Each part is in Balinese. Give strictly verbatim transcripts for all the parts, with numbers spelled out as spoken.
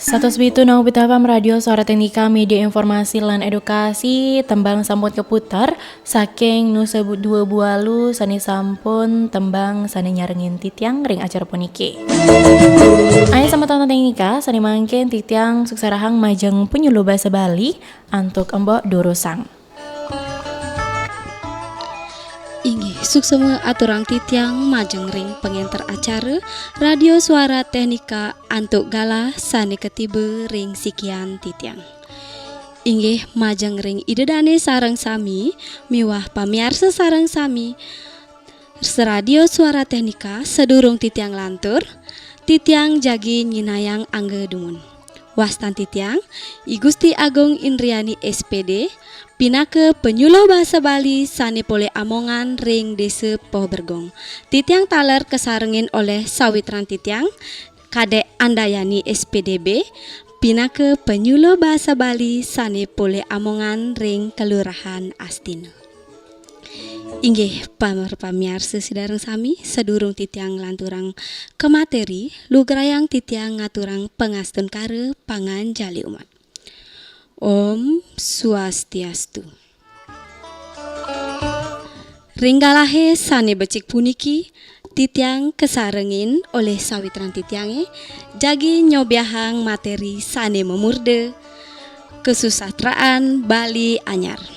Satus pitu nang pita F M Radio Suara Teknika, media informasi lan edukasi, tembang sampun keputar saking nu sebu-, dua bualu sane sampun tembang sane nyarengin titiang ring acara puniki. Ayo sama tonton teknika, sane mangkin titiang suksarahang majeng penyuluh basa Bali antuk Embok Durusang. Inggih, suksema aturang titiang majeng ring pangenter acara Radio Suara Teknika antuk galah sane katiba ring sikian titiang. Inggih, majeng ring Ida Dane sareng sami miwah pamiarsa sareng sami, Radio Suara Teknika, sadurung titiang lantur, titiang jagi nyinayang angga dumun. Wastan titiang, I Gusti Agung Indriani, S P D, pinaka penyuluh basa Bali sane polih amongan ring Desa Poh Bergong. Titiang taler kasarengin olih sawitran titiang, Kadek Andayani, S P D B, pinaka penyuluh basa Bali sane polih amongan ring Kelurahan Astina. Inggih, pamar pamiarsa sidareng sami, sadurung titiang nglanturang ka materi, lugrayang titiang ngaturang pangastunkara panganjali umat. Om Swastiastu. Ring galahe sane becik puniki, titiang kasarengin olih sawitran titiange, jagi nyobiahang materi sane mamurda Kasusastraan Bali Anyar.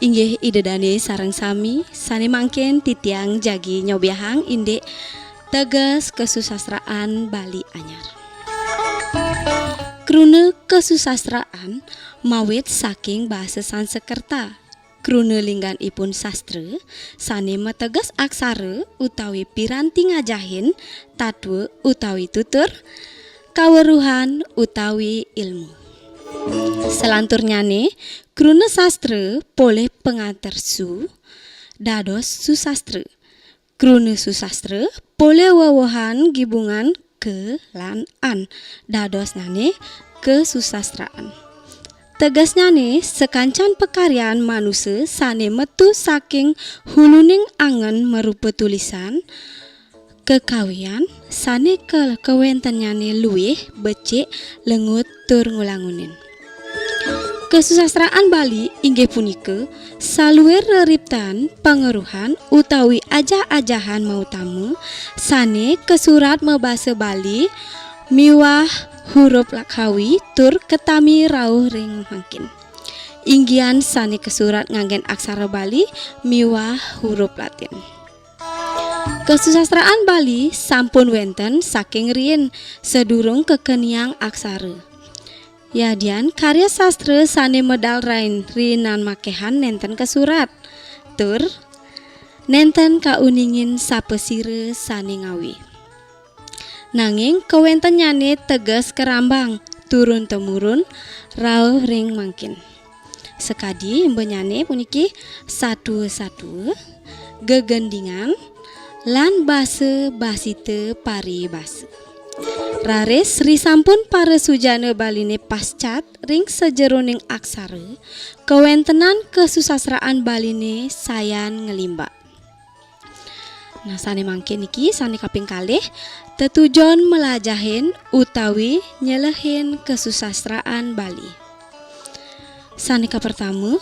Inggih Ida Dane sareng sami, sane mangkin titiang jagi nyobiahang indik teges kasusastraan Bali Anyar. Kruna kasusastraan mawit saking basa Sansekerta. Kruna lingganipun sastra, sane mateges aksara utawi piranti ngajahin, tatwa utawi tutur, kaweruhan utawi ilmu. Salanturnyane, kruna sastra polih pangater su, dados susastra. Kruna susastra polih wewehan gibungan ka lan an, dadosnyane kasusastraan. Tegesnyane, sakancan pakaryan manusa sane metu saking huluning angen marupa tulisan, kakawian sane ka-, kawentennyane luih becik, lengut, tur ngulangunin. Kasusastraan Bali inggih punika saluir reriptan pangeruhan utawi ajah-ajahan mautama sane kasurat mabasa Bali miwah hurup la-, Kawi tur katami rauh ring mangkin. Inggihan sane kasurat nganggen aksara Bali miwah hurup Latin. Kasusastraan Bali sampun wenten saking riin, sadurung kakeniang aksara. Yadian karya sastra sane medal rain riinan makehan nenten kasurat, tur nenten kauningin sapasira sane ngawi. Nanging kawentennyane teges karambang turun temurun rauh ring mangkin. Sakadi embenyane puniki satua-satua, gegendingan, lan basa basita paribasa. Raris risampun parasujana Baline pascat ring sajeroning aksara, kawentenan kasusastraan Baline sayan nglimbak. Nah, sane mangkin niki, sane kaping kalih, tetujon mlajahin utawi nyelehin kasusastraan Bali. Sane kapertama,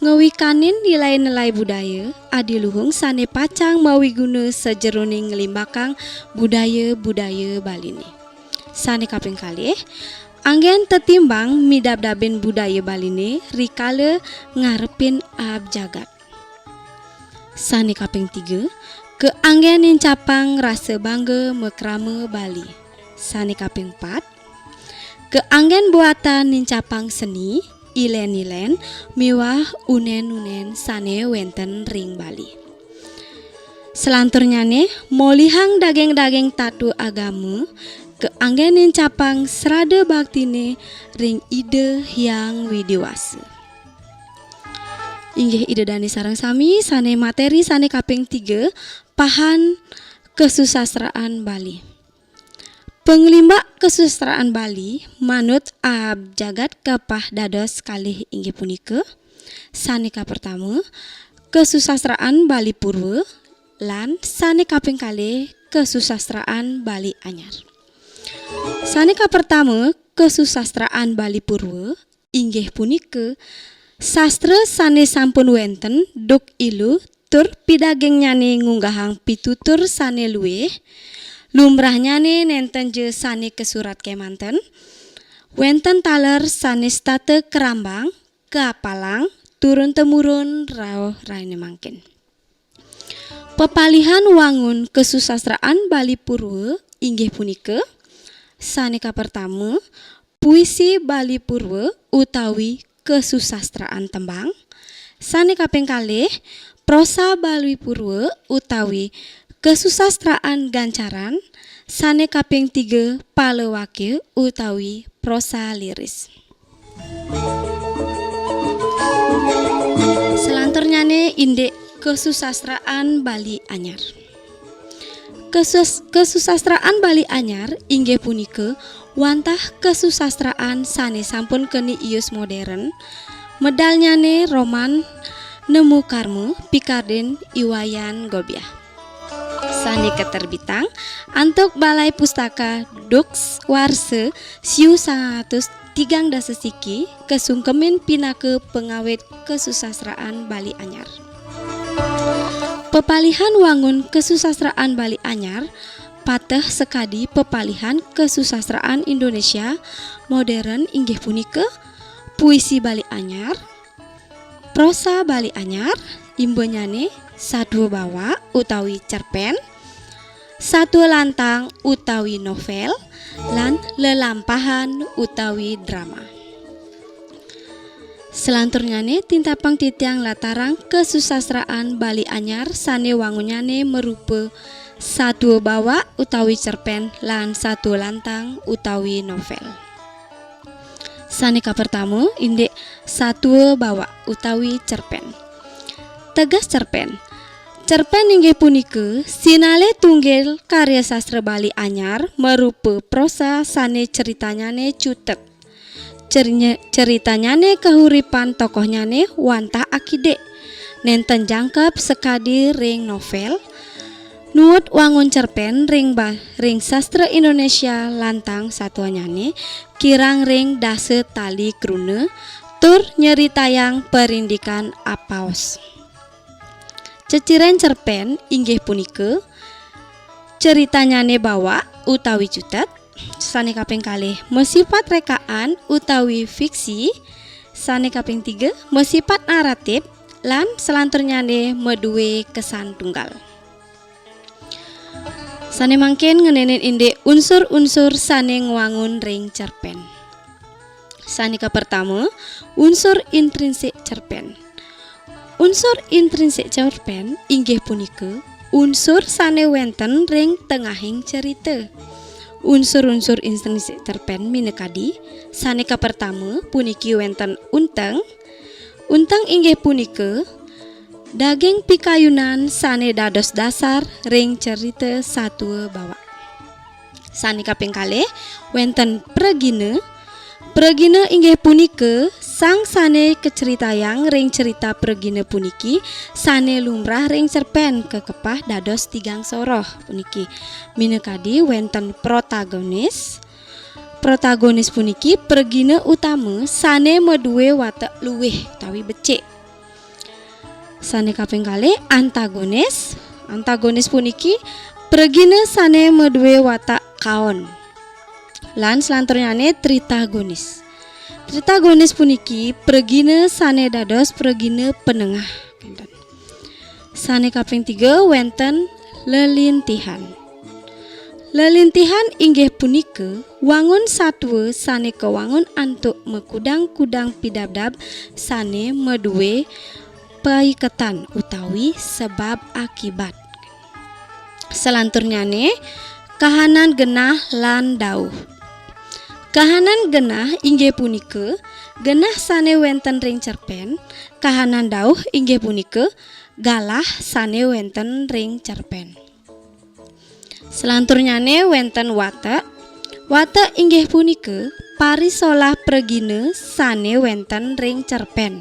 ngawikanin nilai-nilai budaya adiluhung sane pacang mawiguna sajeroning nglimbakang budaya-budaya Baline. Sane kaping kalih, anggen tetimbang midabdabin budaya Baline rikala ngarepin aab jagat. Sane kaping tiga, kaanggen nincapang rasa bangga makrama Bali. Sane kaping pat, kaanggen buatan nincapang seni, ilen-ilen, miwah unen-unen sane wenten ring Bali. Salanturnyane, molihang daging-daging tatwa agama, kaanggen nincapang srada baktine ring Ida Hyang Widhi Wasa. Inggih Ida Dane sareng sami, sane materi sane kaping tiga, Pahan kesusastraan Bali. Panglimbak kesusastraan Bali manut aab jagat kapah dados kalih inggih punika, sane kapertama, kesusastraan Bali Purwa, lan sane kaping kalih, kesusastraan Bali Anyar. Sane kapertama, kesusastraan Bali Purwa, inggih punika sastra sane sampun wenten duk ilu tur pidagingnyane ngunggahang pitutur sane luwih, lumrahnyane nenten ja sane kasurat kemanten, wenten taler sane setata kerambang, kaapalang, turun temurun rauh raine mangkin. Pepalihan wangun kesusastraan Bali Purwa inggih punika, sane kapertama, puisi Bali Purwa utawi kesusastraan tembang, sane kaping kalih, prosa Bali Purwa utawi kesusastraan gancaran, sane kaping tiga, palawakya utawi prosa liris. Selanturnyane indik kesusastraan Bali Anyar. Kesus-, kesusastraan Bali Anyar inggih punika wantah kesusastraan sane sampun keni ius modern, medalnyane roman Nemu Karma pikardin I Wayan Gobiah. Sane katerbitang antuk Balai Pustaka duk warsa siu sangang atus tigang dasa siki kasungkemin pinaka pangawit kesusastraan Bali Anyar. Pepalihan wangun kesusastraan Bali Anyar pateh sakadi pepalihan kesusastraan Indonesia modern inggih punika puisi Bali Anyar, prosa Bali Anyar, imbanyane satua bawak utawi cerpen, satua lantang utawi novel, lan lelampahan utawi drama. Selanturnyane tintapang titiang latarang kesusastraan Bali Anyar sane wangunnyane marupa satua bawak utawi cerpen lan satua lantang utawi novel. Sane kapertama indik satua bawak utawi cerpen. Teges cerpen. Cerpen inggih punika sinalih tunggil karya sastra Bali Anyar marupa prosa sane critanyane cutet. Cernye-, critanyane kahuripan tokohnyane wantah akidik. Nenten jangkep sakadi ring novel. Nuut wangun cerpen ring ba-, ring sastra Indonesia lantang satuanyane kirang ring dasa tali kruna tur nyeritayang parindikan apaos. Ceciren cerpen inggih punika critanyane bawak utawi cutet, sane kaping kalih masipat rekaan utawi fiksi, sane kaping tiga masipat naratif, lan selanturnyane madue kesan tunggal. Sane mangkin ngenenin indik unsur-unsur sane ngwangun ring cerpen. Sane kapertama, unsur intrinsik cerpen. Unsur intrinsik cerpen inggih punika unsur sane wenten ring tengahing cerita. Unsur-unsur intrinsik cerpen minakadi, sane kapertama puniki wenten unteng. Unteng inggih punika daging pikayunan sane dados dasar ring cerita satua bawak. Sane kaping kalih, wenten pragina. Pragina inggih punika sang sane kacritayang ring cerita pragina puniki sane lumrah ring cerpen kakepah dados tigang soroh puniki. Minakadi wenten protagonis. Protagonis puniki pragina utama sane madue watek luwih utawi becik. Sane kaping kalih, antagonis. Antagonis puniki pragina sane madue watak kaon. Lan selanturnyane tritagonis. Tritagonis puniki pragina sane dados pragina penengah. Sane kaping tiga wenten lelintihan. Lelintihan inggih punika wangun satua sane kawangun antuk makudang-kudang pidabdab sane madue paiketan utawi sebab akibat. Selanturnyane, kahanan genah lan dauh. Kahanan genah inggih punika genah sane wenten ring cerpen, kahanan dauh inggih punika galah sane wenten ring cerpen. Selanturnyane wenten watek. Watek inggih punika parisolah pragina sane wenten ring cerpen.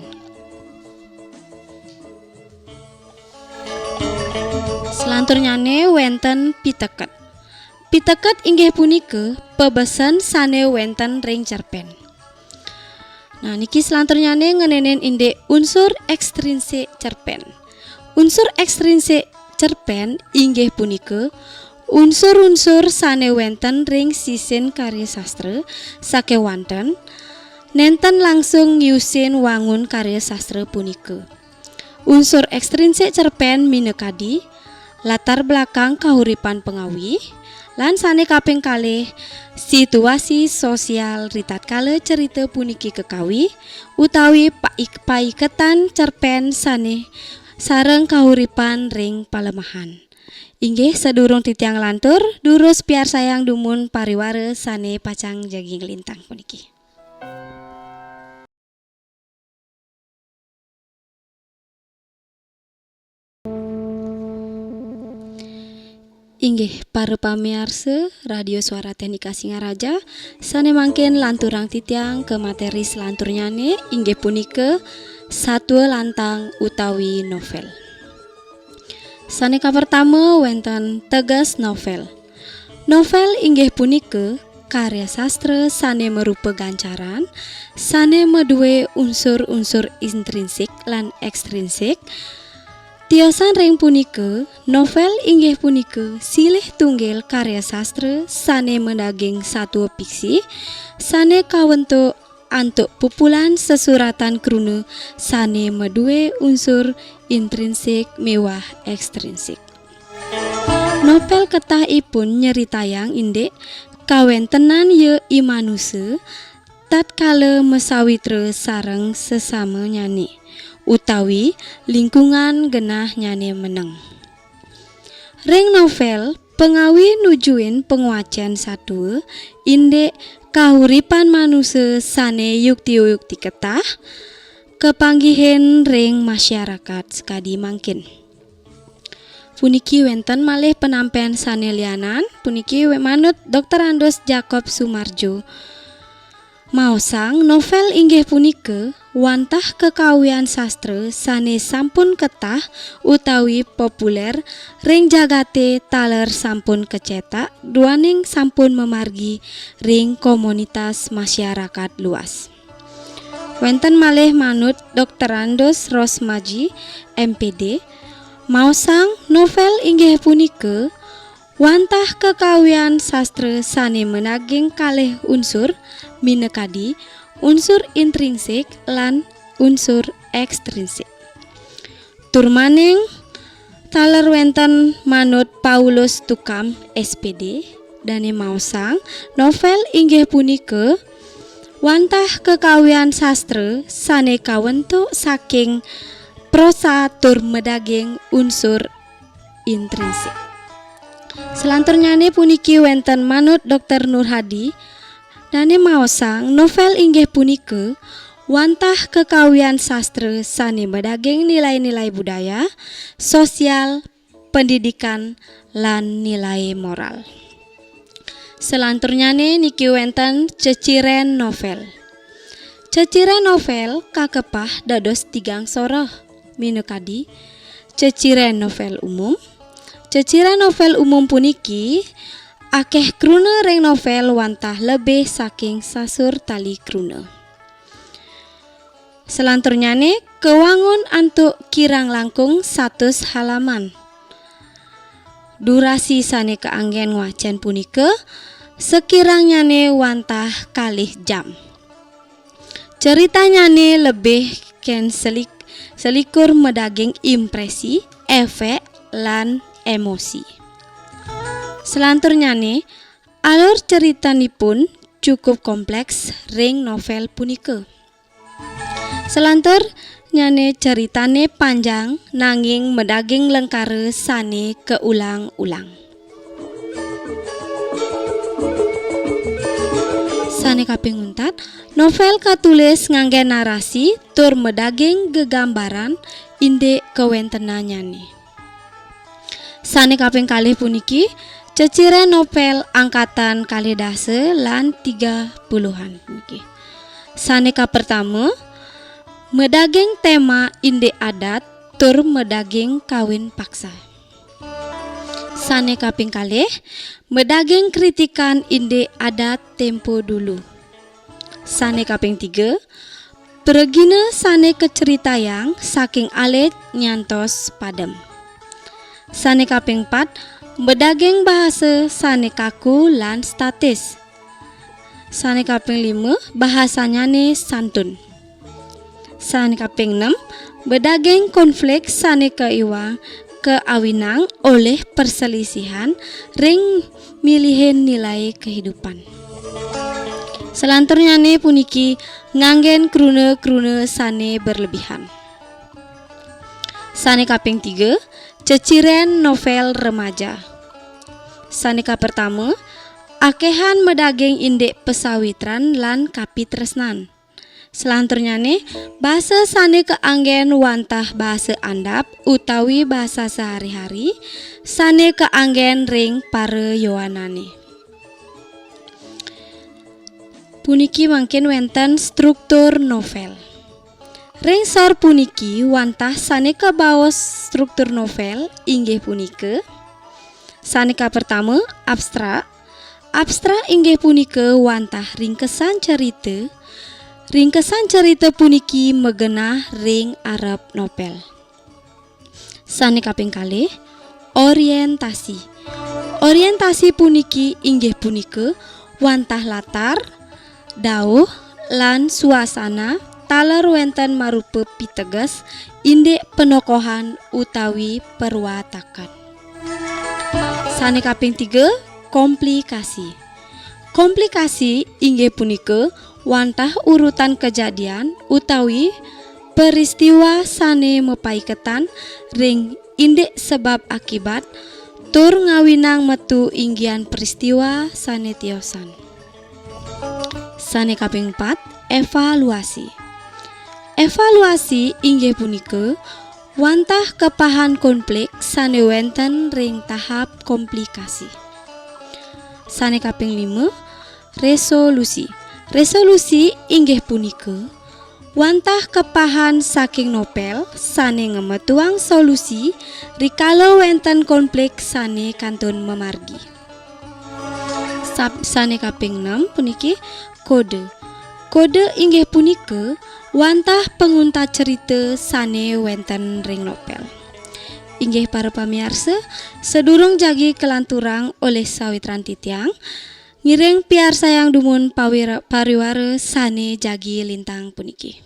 Selanturnyane wenten piteket. Piteket inggih punika pabesen sane wenten ring cerpen. Nah, niki selanturnyane ngenenin indik unsur ekstrinsik cerpen. Unsur ekstrinsik cerpen inggih punika unsur-unsur sane wenten ring sisin karya sastra sakewanten nenten langsung ngiusin wangun karya sastra punika. Unsur ekstrinsik cerpen minakadi latar belakang kahuripan pangawi, lan sane kaping kalih, situasi sosial ritatkala cerita puniki kakawi, utawi paik-, paiketan cerpen sane sareng kahuripan ring palemahan. Inggih, sadurung titiang lantur, durus piarsayang dumun pariwara sane pacang jagi nglintang puniki. Inggih, para pamiarsa Radio Suara Teknika Singaraja, sane mangkin lanturang titiang ka materi selanturnyane, inggih punika satua lantang utawi novel. Sane kapertama wenten teges novel. Novel inggih punika karya sastra sane marupa gancaran, sane madue unsur-unsur intrinsik lan ekstrinsik. Tiosan ring punika, novel inggih punika silih tunggil karya sastra sane madaging satua fiksi, sane kawentuk antuk pupulan sesuratan kruna sane madue unsur intrinsik miwah ekstrinsik. Novel ketahipun nyeritayang indik kawentenan ya i manusa tatkala masawitra sareng sesamanyane, utawi lingkungan genahnyane meneng. Ring novel, pangawi nujuin pangwacen satua indik kahuripan manusa sane yukti-yukti ketah, kapanggihin ring masyarakat sakadi mangkin. Puniki wenten malih penampen sane lianan, puniki we-, manut Doktor Andus Jacob Sumarjo. Maosang, novel inggih punika wantah kakawian sastra sane sampun ketah utawi populer ring jagate taler sampun kacetak duaning sampun mamargi ring komunitas masyarakat luas. Wenten malih manut Doktor Andus Rosmaji, M P D, maosang novel inggih punika wantah kakawian sastra sane madaging kalih unsur, minakadi unsur intrinsik lan unsur ekstrinsik. Tur malih taler wenten manut Paulus Tukam, S P D, dane maosang, novel inggih punika wantah kakawian sastra sane kawentuk saking prosa tur madaging unsur intrinsik. Selanturnyane puniki wenten manut Doktor Nur Hadi, dane maosang novel inggih punika wantah kakawian sastra sane madaging nilai-nilai budaya, sosial, pendidikan, lan nilai moral. Selanturnyane niki wenten ceciren novel. Ceciren novel kakepah dados tigang soroh, minakadi ceciren novel umum. Ceciren novel umum puniki akeh kruna ring novel wantah lebih saking sasur tali kruna. Selanturnyane kawangun antuk kirang langkung satus halaman. Durasi sane kaanggen ngwacen punika sakirangnye wantah kalih jam. Ceritanyane lebih ken selik-, selikur madaging impresi, efek, lan emosi. Selanturnyane, alur ceritanipun cukup kompleks ring novel punika. Selanturnyane ceritane panjang nanging madaging lengkara sane kaulang-ulang. Sane kaping untat, novel katulis ngangge narasi tur madaging gegambaran indik kawéntenannyané. Sané kaping kalih puniki ceciren novel angkatan kalih dasa lan tiga puluhan puniki. Sané kapertama, madaging téma indik adat tur madaging kawin paksa. Sané kaping kalih, madaging kritikan indik adat tempo dulu. Sané kaping tiga, pragina sané kaceritayang saking alit nyantos padem. Sané kaping pat, madaging bahasa sané kaku lan statis. Sané kaping lima, bahasannyané santun. Sané kaping enam, madaging konflik sané kaiwang kaawinang olih perselisihan ring milihin nilai kehidupan. Salanturnyané puniki nganggén kruna-kruna sané berlebihan. Sané kaping tiga, ceciren novel remaja. Sané kapertama, akéhan madaging indik pasawitran lan kapitresnan. Salanturnyané, basa sané kaanggén wantah basa andap utawi basa sehari-hari sané kaanggén ring para yowanané. Puniki mangkin wénten struktur novel. Ring sor puniki wantah sané kabaos struktur novel inggih punika, sané kapertama, abstrak. Abstrak inggih punika wantah ringkesan cerita. Ringkesan cerita puniki magenah ring arep novel. Sané kaping kalih, orientasi. Orientasi puniki inggih punika wantah latar, dauh, lan suasana taler wénten marupa piteges indik panokohan utawi perwatakan. Sané kaping tiga, komplikasi. Komplikasi inggih punika wantah urutan kajadian utawi peristiwa sané mapaiketan ring indik sebab akibat tur ngawinang metu inggihan peristiwa sané tiosan. Sané kaping pat, evaluasi. Evaluasi inggih punika wantah kepahan konflik sané wénten ring tahap komplikasi. Sané kaping lima, resolusi. Resolusi inggih punika wantah kepahan saking novel sané ngametuang solusi rikala wénten konflik sané kantun mamargi. Sab-, sané kaping enam puniki kode. Kode inggih punika wantah panguntat cerita sané wénten ring novel. Inggih para pamiarsa, sadurung jagi kalanturang olih sawitran titiang, ngiring piarsayang dumun pawira-, pariwara sané jagi lintang puniki.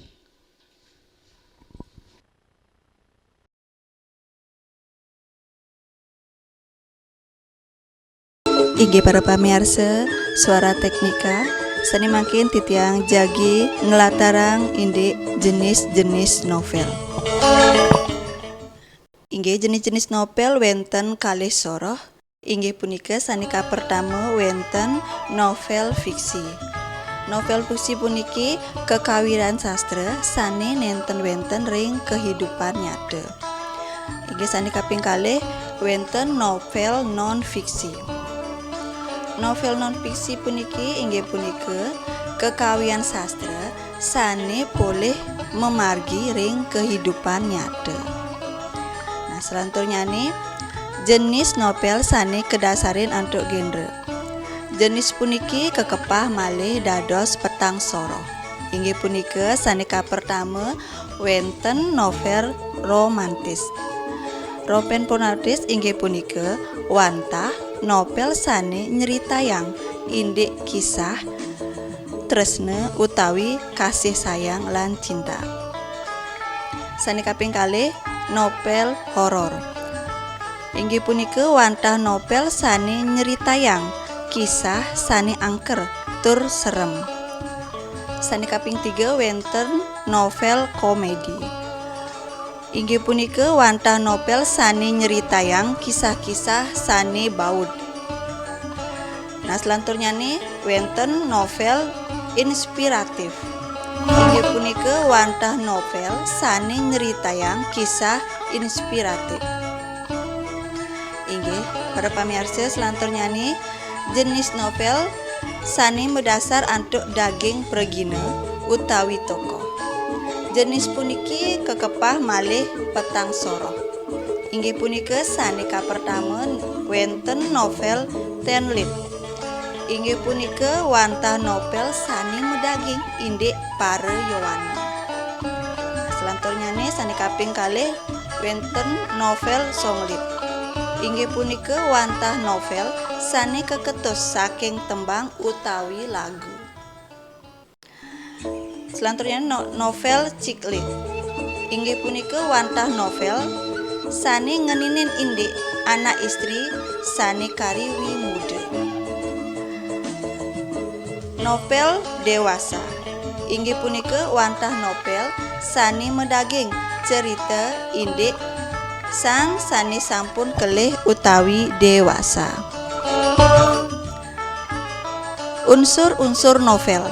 Inggih para pamiarsa, Suara Teknika, sané mangkin titiang jagi nglatarang indik jenis-jenis novel. Inggih, jenis-jenis novel wénten kalih soroh. Inggih punika, sané kapertama wénten novel fiksi. Novel fiksi puniki kekawiran sastra sané nénten wénten ring kehidupan nyata. Inggih, sané kaping kalih wénten novel non fiksi. Novel non fiksi puniki inggih punika kekawiran sastra sané polih mamargi ring kehidupan nyata. Nah, salanturnyané jenis novel sané kadasarin antuk genre. Jenis puniki kakepah malih dados petang soroh. Inggih punika, sané kapertama wénten novel romantis. Novel romantis inggih punika wantah novel sané nyritayang indik kisah tresna utawi kasih sayang lan cinta. Sané kaping kalih, novel horor. Inggih punika wantah novel sané nyritayang kisah sané angker tur serem. Sané kaping tiga wénten novel komedi. Inggih punika wantah novel sané nyritayang kisah-kisah sané baud. Nah, salanturnyané wénten novel inspiratif. Inggih Punika wantah novel sané nyritayang kisah inspiratif. Inggih, para pamiarsa, selanturnyané jenis novel sané madasar antuk daging pragina utawi tokoh. Jenis puniki kakepah malih petang soroh. Inggih punika sané kapertama wénten novel Ten Leep. Inggih punika wantah novel sané madaging indik para yowana. Selanturnyané sané kaping kalih wénten novel Song Leep. Inggih punika wantah novel sané kaketus saking tembang utawi lagu. Selanturnyané no-, novel Chick Lit. Inggih punika wantah novel sané ngeninin indik anak istri sané kari wimuda. Novel dewasa. Inggih punika wantah novel sané madaging cerita indik sang sané sampun kelih utawi dewasa. Unsur-unsur novel.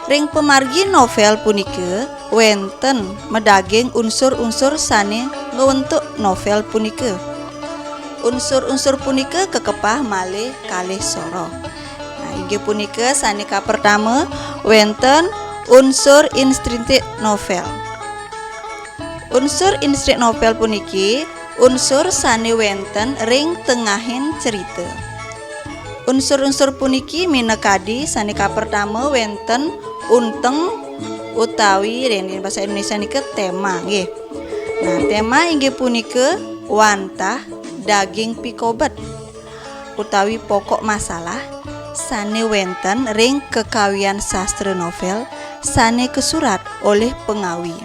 Ring pamargi novel punika wénten madaging unsur-unsur sané ngwentuk novel punika. Unsur-unsur punika kakepah malih kalih soroh. Nah, inggih punika sané kapertama wénten unsur intrinsik novel. Unsur intrinsik novel puniki unsur sané wénten ring tengahing cerita. Unsur-unsur puniki minakadi sané kapertama wénten unteng utawi ring basa Indonesia nika tema, nggih. Nah, tema inggih punika wantah daging pikobet utawi pokok masalah sané wénten ring kekawian sastra novel sané kasurat olih pangawi.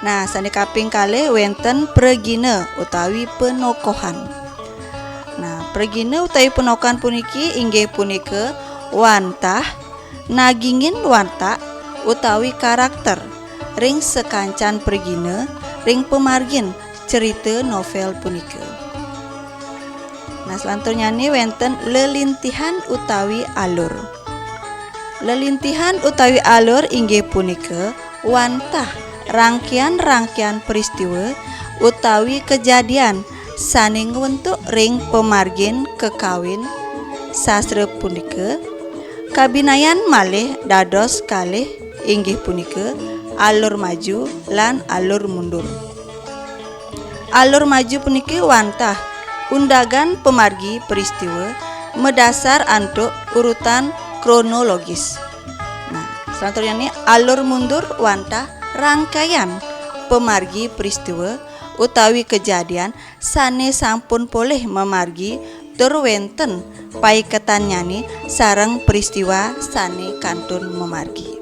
Nah, sané kaping kalih wénten pragina utawi panokohan. Nah, pragina utawi panokohan puniki inggih punika wantah nagingin watak utawi karakter ring sakancan pragina ring pamargin cerita novel punika. Nah, selanturnyané wénten lelintihan utawi alur. Lelintihan utawi alur inggih punika wantah rangkaian-rangkaian peristiwa utawi kejadian sané ngwentuk ring pamargin kekawian sastra punika, kabinayan malih dados kalih inggih punika alur maju lan alur mundur. Alur maju puniki wantah undagan pamargi peristiwa madasar antuk urutan kronologis. Nah, selanturnyané alur mundur wantah rangkaian pamargi peristiwa utawi kejadian sané sampun polih mamargi tur wénten paiketannyané sareng peristiwa sané kantun mamargi.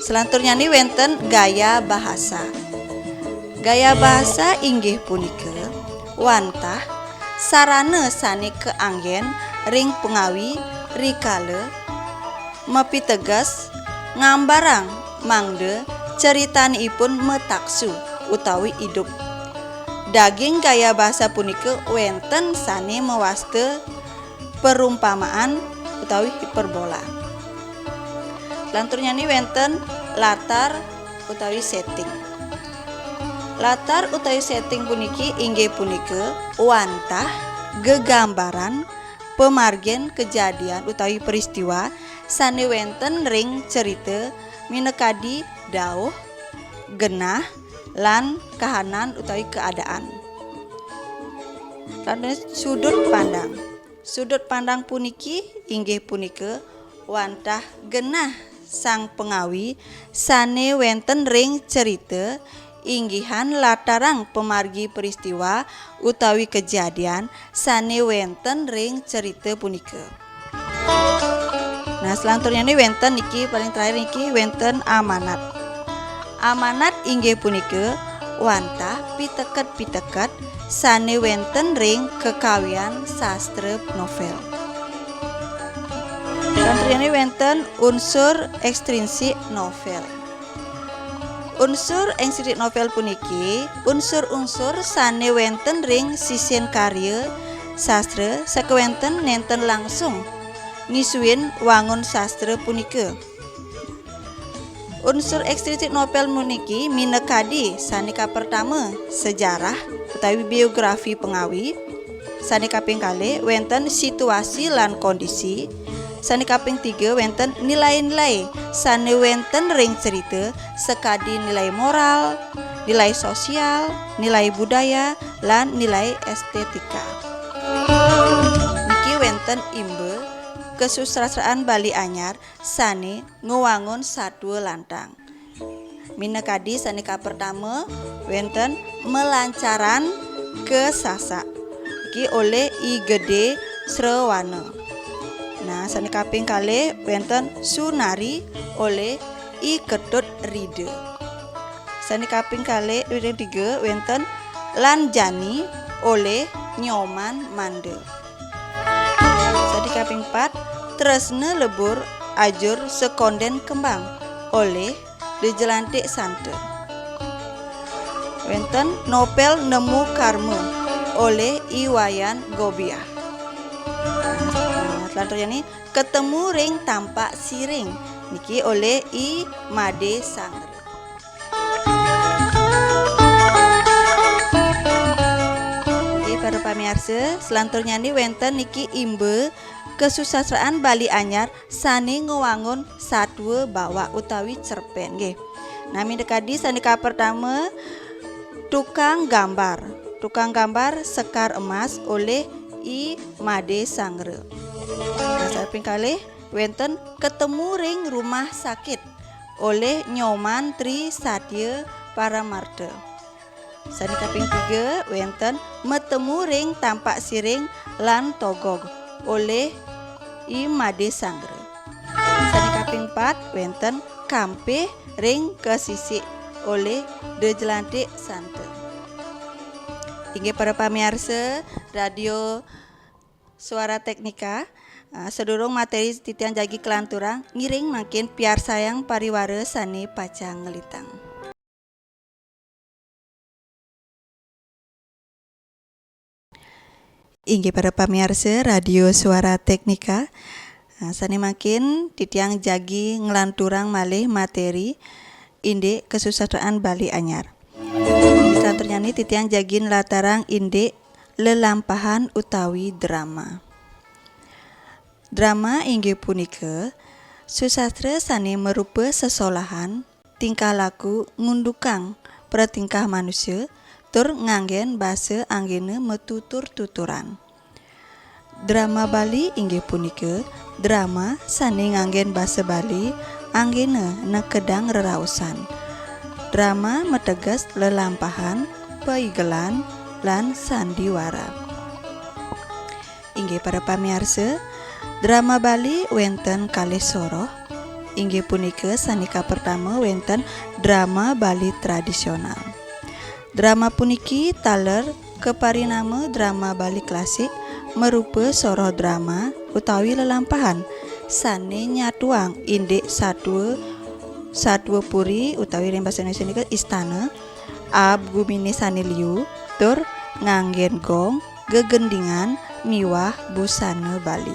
Selanturnyané wénten gaya bahasa. Gaya bahasa inggih punika wantah sarana sané kaanggén ring pangawi rikala mapiteges ngambarang mangda ceritanipun mataksu utawi idup. Daging gaya basa punika wénten sané mawasta perumpamaan utawi hiperbola. Selanturnyané wénten latar utawi setting. Latar utawi setting puniki inggih punika wantah gegambaran pamargin kejadian utawi peristiwa sané wénten ring cerita minakadi dauh, genah, lan kahanan utawi keadaan. Lan sudut pandang. Sudut pandang puniki inggih punika wantah genah sang pangawi sané wénten ring cerita inggihan latarang pamargi peristiwa utawi kejadian sané wénten ring cerita punika. Nah, selanturnyané wénten niki, paling terakhir niki wénten amanat. Amanat inggih punika wantah piteket-piteket sané wénten ring kekawian sastra novel. Selanturnyané wénten unsur ekstrinsik novel. Unsur ing sidik novel puniki unsur-unsur sané wénten ring sisin karya sastra sakéwanten nénten langsung ngisuin wangun sastra punika. Unsur ekstrinsik novel puniki minakadi sane kapertama sejarah utawi biografi pangawi, sane kaping kalih wenten situasi lan kondisi, sane kaping tiga wenten nilai-nilai sane wenten ring cerita sakadi nilai moral, nilai sosial, nilai budaya, lan nilai estetika. Niki wenten imba kasusastraan Bali Anyar sane ngwangun satua lantang. Minakadi sane kapertama wenten melancaran ke Sasak. Niki oleh I Gede Srewana. Nah, sane kaping kalih wenten Sunari oleh I Ketut Rida. Sane kaping kalih, kaping tiga wenten Lanjani oleh Nyoman Manda. Sane kaping pat, Tresna Lebur Ajur Sekonden Kembang oleh Dejelantik Santa. Wenten novel Nemu Karma oleh I Wayan Gobiah. Nah, selanturnya ni Ketemu ring Tampak Siring niki oleh I Made Sangra. Nggih, para pamiarsa, selanturnya ni wenten niki imba kasusastraan Bali Anyar sane ngwangun satua bawak utawi cerpen nggih. Nah, minakadi sane kapertama, Tukang Gambar. Tukang Gambar Sekar Emas oleh I Made Sangra. Nah, sane kaping kalih wenten Ketemu ring Rumah Sakit oleh Nyoman Tri Satya Paramarta. Sane kaping tiga wenten Metemu ring Tampak Siring lan Togog oleh I Made Sangra. Sane kaping pat wenten Kampih ring Kesisik oleh Dejelantik Santa. Inggih para pamiarsa Radio Suara Teknika, eh, sadurung materi titiang jagi kalanturang, ngiring mangkin piarsayang pariwara sane pacang nglintang. Inggih para pamiarsa Radio Suara Teknika, nah, sane mangkin titiang jagi nglanturang malih materi indik kasusastraan Bali Anyar. Saturnyane titiang jagi nlatarang indik lelampahan utawi drama. Drama inggih punika susastra sane marupa sesolahan tingkah laku ngundukang pratingkah manusia tur nganggen basa anggena matutur-tuturan. Drama Bali inggih punika drama sane nganggen basa Bali anggena nekedang rerausan. Drama mateges lelampahan, paigelan, lan sandiwara. Inggih para pamiarsa, drama Bali wenten kalih soroh, inggih punika sane kapertama wenten drama Bali tradisional. Drama puniki taler kaparinama drama Bali klasik, marupa soroh drama utawi lelampahan sane nyatuang indik satua, satua puri utawi ring basa Indonesia nika istana, ab gumine sane liu, tur nganggen gong, gegendingan, miwah busana Bali.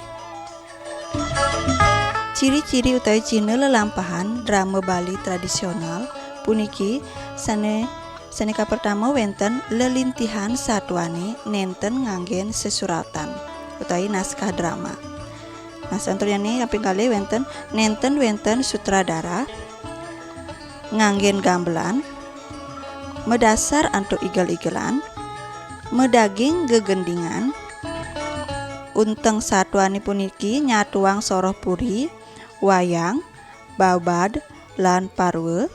Ciri-ciri utawi cihna lelampahan drama Bali tradisional puniki sane, sane kapertama wenten lelintihan satuane nenten nganggen sesuratan utawi naskah drama. Nah, saturnyane kaping kalih wenten nenten wenten sutradara, nganggen gamelan, madasar antuk igel-igelan, madaging gegendingan. Unteng satuane puniki nyatuang soroh puri, wayang, babad, lan parwa.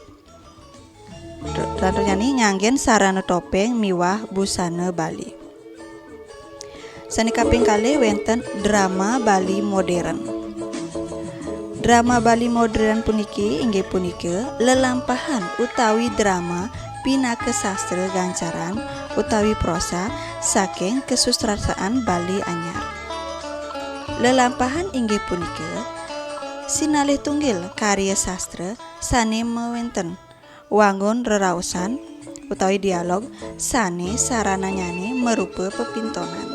Saturnyane nganggen sarana topeng miwah busana Bali. Sane kaping kalih wenten drama Bali modern. Drama Bali modern puniki inggih punika lelampahan utawi drama pinaka sastra gancaran utawi prosa saking kasusastraan Bali Anyar. Lelampahan inggih punika sinalih tunggil karya sastra sane mawenten wangun rerausan utawi dialog sane sarananyane marupa pepintonan.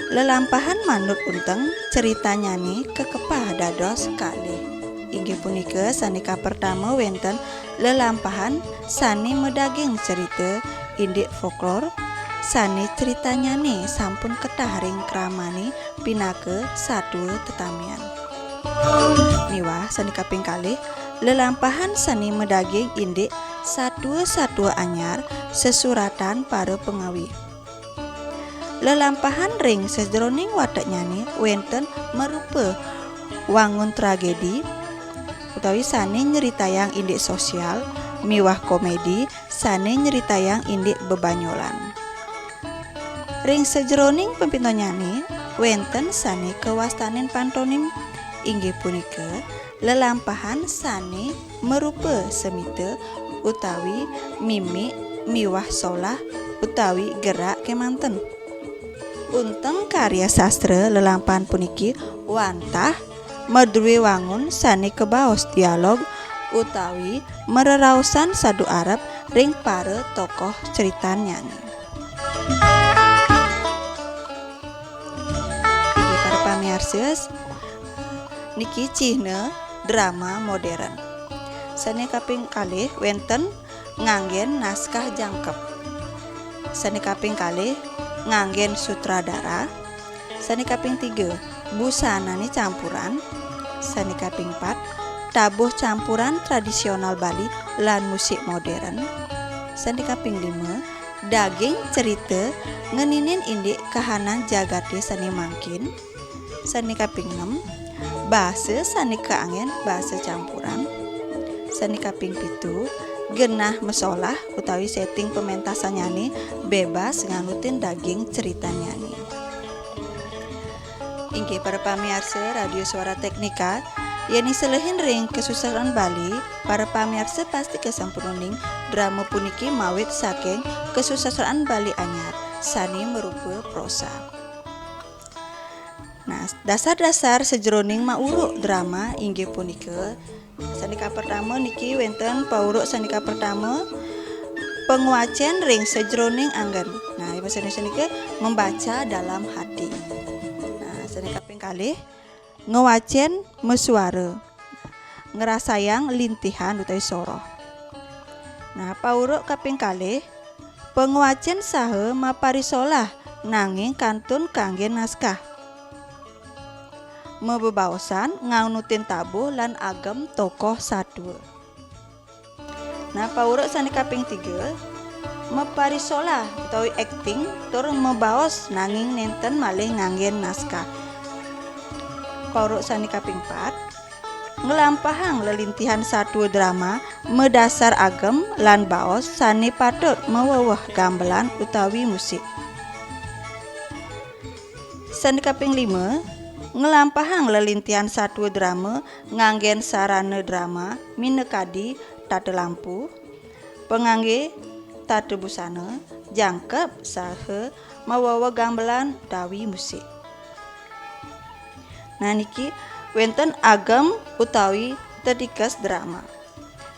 Lelampahan manut Unteng, critanyané kakepah dados kalih. Inggih punika, sané kapertama wénten lelampahan sané madaging crita indik folklor, sané critanyané sampun ketah ring kramané pinaka satua tetamian. Miwah sané kaping kalih, lelampahan sané madaging indik satua-satua anyar sesuratan para pangawi. Lelampahan ring sajeroning wateknyané wénten marupa wangun tragedi utawi sané nyritayang indik sosial miwah komédi sané nyritayang indik bebanyolan. Ring sajeroning pepintonyané wénten sané kawastanin pantonim, inggih punika lelampahan sané marupa semita utawi mimik miwah solah utawi gerak kémanten. Unteng karya sastra lelampahan puniki wantah madrué wangun sané kabaos dialog utawi mareraosan sadu arep ring para tokoh critanyané. Inggih para pamiarsa, niki cihna drama modern. Sané kaping kalih wénten nganggén naskah jangkep. Sané kaping kalih nganggén sutradara. Sané kaping tiga, busanané campuran. Sané kaping pat, tabuh campuran tradisional Bali lan musik modern. Sané kaping lima, daging cerita ngeninin indik kahanan jagaté sané mangkin. Sané kaping nem, basa sané kaanggén basa campuran. Sané kaping pitu, genah masolah utawi setting pementasannyané bebas nganutin daging critanyané. Inggih para pamiarsa Radio Suara Teknika, yén selehin ring kasusastraan Bali, para pamiarsa pasti kasampun uning drama puniki mawit saking kasusastraan Bali anyar, sané marupa prosa. Nah, dasar-dasar sajeroning mauruk drama inggih punika, sané kapertama niki wénten pauruk sané kapertama, pangwacén ring sajeroning anggen. Nah, bahasa Indonesia niki membaca dalam hati. Nah, sané kaping kalih, ngwacén masuara, ngrasayang lintihan utawi soroh. Nah, pauruk kaping kalih, pangwacén saha maparisolah nanging kantun kanggé naskah. Mabebaosan nganutin tabuh lan agem tokoh satua. Nah, pauruk sané kaping tiga, maparisolah utawi akting tur mabaos nanging nénten malih nganggén naskah. Pauruk sané kaping pat, nglampahang lelintihan satua drama madasar agem lan baos sané patut maweweh gamelan utawi musik. Sané kaping lima, nglampahang lelintihan satua drama nganggén sarana drama minakadi tata lampu, panganggé tata busana, jangkep saha maweweh gamelan utawi musik. Nah, niki wénten agem utawi tetikes drama.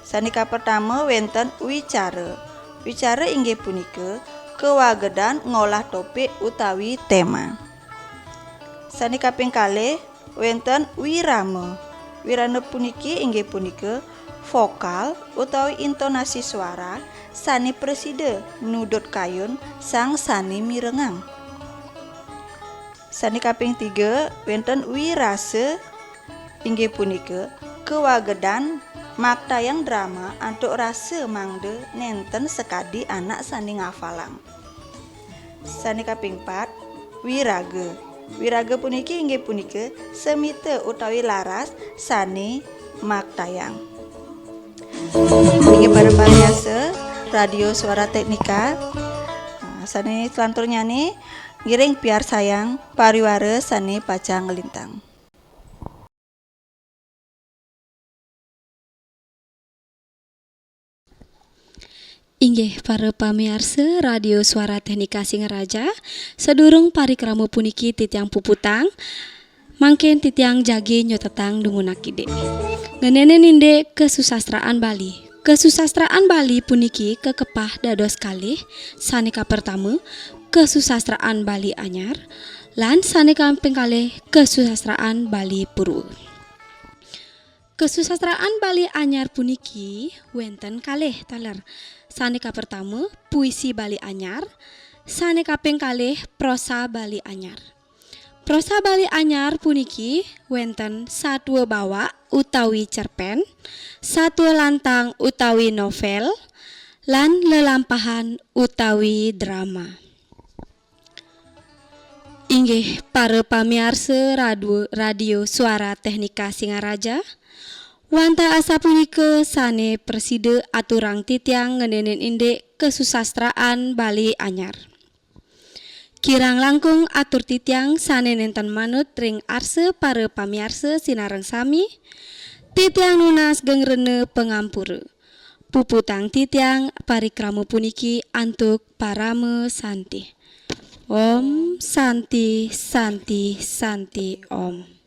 Sané kapertama wénten wicara. Wicara inggih punika kawagedan ngolah topik utawi téma. Sané kaping kalih wénten wirama. Wirama puniki inggih punika vokal utawi intonasi suara sané prasida nudut kayun sang sané mirengang. Sané kaping tiga wénten wirasa, inggih punika kawagedan maktayang drama antuk rasa mangda nénten sakadi anak sané ngafalang. Sané kaping pat, wiraga. Wiraga puniki inggih punika semita utawi laras sané maktayang. Inggih para pamiarsa Radio Suara Teknika, sané selanturnyané ngiring piarsayang pariwara sané pacang nglintang. Inggih para pamiarsa Radio Suara Teknika Singaraja, sadurung parikrama puniki titiang puputang, mangkin titiang jagi nyotetang dumunakidih. Ngeninin indik kasusastraan Bali, Kasusastraan Bali puniki kakepah dados kalih, sane kapertama, kasusastraan Bali Anyar, lan sane kaping kalih, kasusastraan Bali Purwa. Kasusastraan Bali Anyar puniki wenten kalih taler. Sane kapertama, puisi Bali Anyar, sane kaping kalih, prosa Bali Anyar. Prosa Bali Anyar puniki wenten satua bawak utawi cerpen, satua lantang utawi novel, lan lelampahan utawi drama. Inggih para pamiarsa radu-, Radio Suara Teknika Singaraja, wantah asapunika sane prasida aturang titiang ngenenin indik kasusastraan Bali Anyar. Kirang langkung atur titiang sane nenten manut ring arsa para pamiarsa sinareng sami, titiang nunas geng rena pangampura. Puputang titiang parikrama puniki antuk parama santi. Om Santi, Santi, Santi, Om.